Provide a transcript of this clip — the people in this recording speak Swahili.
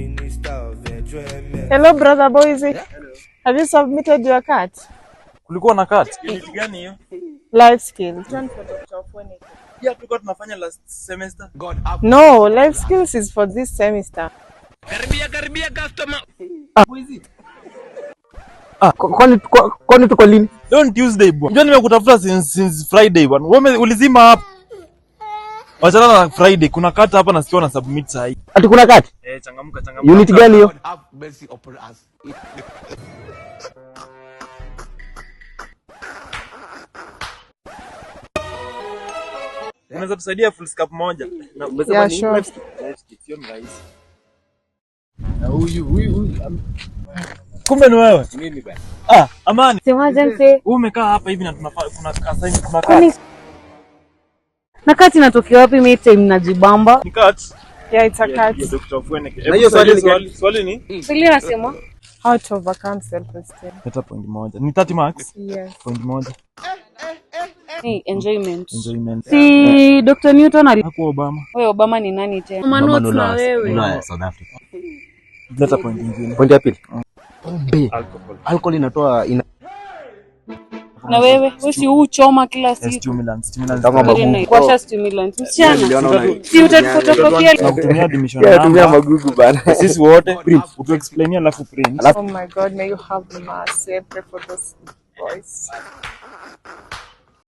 Minister of Enjoyment. Hello, brother Boise. Have you submitted your CAT? Kulikuwa na CAT. Unit gani hiyo? Life skills. Yeah, tulikuwa tunafanya last semester. No, life skills is for this semester. Ah, kwani tuko lini? Leo ni Tuesday bwana. Unajua nimekutafuta since Friday bwana. Wewe ulizima hapa. Wachana na Friday, kuna CAT hapa na sikiwa na submit saa hii. Ati kuna CAT? Eh, changamka changamka. Unit gani hiyo? Have mercy upon us. Unaweza tusaidia full scope moja? Na umesema Yeah, ni sure. life skills. Life skills sio ni rahisi. Na huyu huyu huyu kumbe ni wewe. Mimi bwana. Ah, Amani. Semaje mse? Wewe umekaa hapa hivi na tunafaa kuna assign kuna Kwani CAT. na CAT inatokea wapi? Mimi time najibamba. Ni CAT. Yeah, it's a CAT. Yeah, Dr. Fweneke. Na hiyo swali ni gani? Swali ni? Swali nasema How to overcome self-esteem. Leta point moja. Ni 30 marks. Yes. Point moja. ni enjoyment. Enjoyment. Si Dr. Newton ali Hakuwa Obama. wewe Obama ni nani tena? Manotes na wewe. South Africa. Leta point nyingine. Pointi ya pili. Pombe. Alcohol. Alcohol inatoa ina Na wewe, wewe si uchoma kila siku. Stimulant, stimulant. Kama Very magugu. nice. Washa stimulant. Msichana. Niliona una- Si utatufotokopia. Na kutumia admission Yeah, tumia number. magugu bana. Sisi wote print. Utuexplainia alafu print. Oh my God, may you have mercy. I pray for those boys.